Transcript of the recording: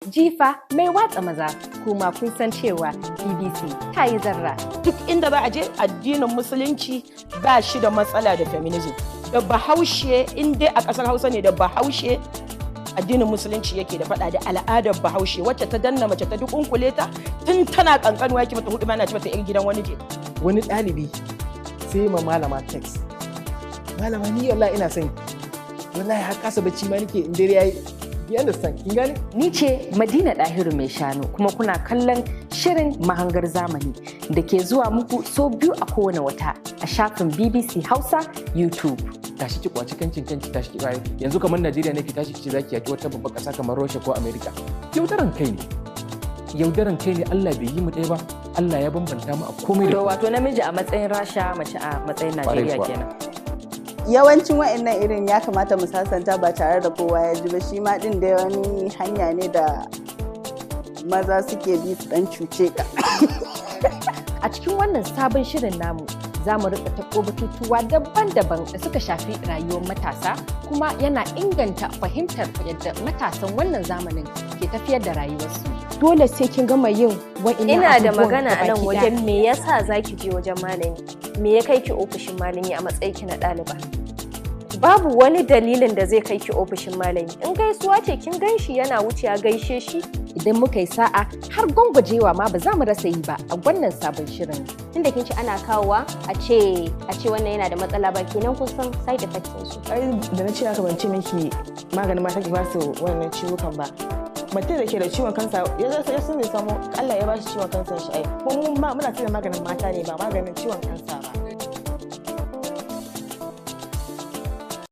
Jifa mai watsa maza, kuma kun san cewa BBC ta yi zarra. Duk inda za a je, addinin Musulunci ba shi da matsala da feminism. Da Bahaushe, in dai a ƙasar Hausa ne, da Bahaushe addinin Musulunci yake da faɗa, da al'adar Bahaushe wacce ta danna mace, ta dukunkule ta tun tana kankanuwa, yake mata hudu, mana ce mata 'yar gidan wani je. Wani ɗalibi sai ma malama text: "Malama, ni wallahi ina son ki, wallahi har kasa bacci ma nake in dare yayi." You understand? Kin gane? Ni ce Madina Dahiru Mai Shanu, kuma kuna kallon shirin Mahangar Zamani da ke zuwa muku so biyu a kowane wata a shafin BBC Hausa YouTube. Tashi ki kwaci kancin kanki, tashi ki rayu. Yanzu kamar Najeriya ne, ki tashi ki ce zaki yaki wata babbar kasa kamar Russia ko America, yaudaran kai ne, yaudaran kai ne. Allah bai yi mu ɗaya ba, Allah ya bambanta mu a komai da To wato namiji a matsayin Rasha, mace a matsayin Najeriya kenan. Yawancin wa'annan irin ya kamata mu sasanta ba tare da kowa ya ji ba. Shi ma din da wani hanya ne da maza suke bi su dan cuce ka. A cikin wannan sabon shirin namu, za mu rika taɓo batutuwa daban-daban da suka shafi rayuwar matasa, kuma yana inganta fahimtar yadda matasan wannan zamanin ke tafiyar da rayuwarsu. Dole sai kin gama yin wa'innan Ina da abubuwan magana a nan gabaki ɗaya. wajen. Me yasa zaki je wajen malami? Me ya kai ki ofishin malami a matsayin ki na ɗaliba? Babu wani dalilin da zai kai ki ofishin malami. In gaisuwa ce, kin gan shi yana wucewa, gaishe shi. Idan muka yi sa'a, har gwangwajewa ma ba za mu rasa yi ba a wannan sabon shirin. Tunda kin ce ana kawowa a ce wannan yana da matsala ba, kenan kun san side effects ɗin su. Ai da na ce haka, ban ce miki maganin mata ki ba su wannan ciwukan ba. Mutum da ke da ciwon kansa ya ya san zai samu, Allah ya ba shi ciwon kansa shi. Ai kuma mun ma muna cire maganin mata ne, ba maganin ciwon kansa ba.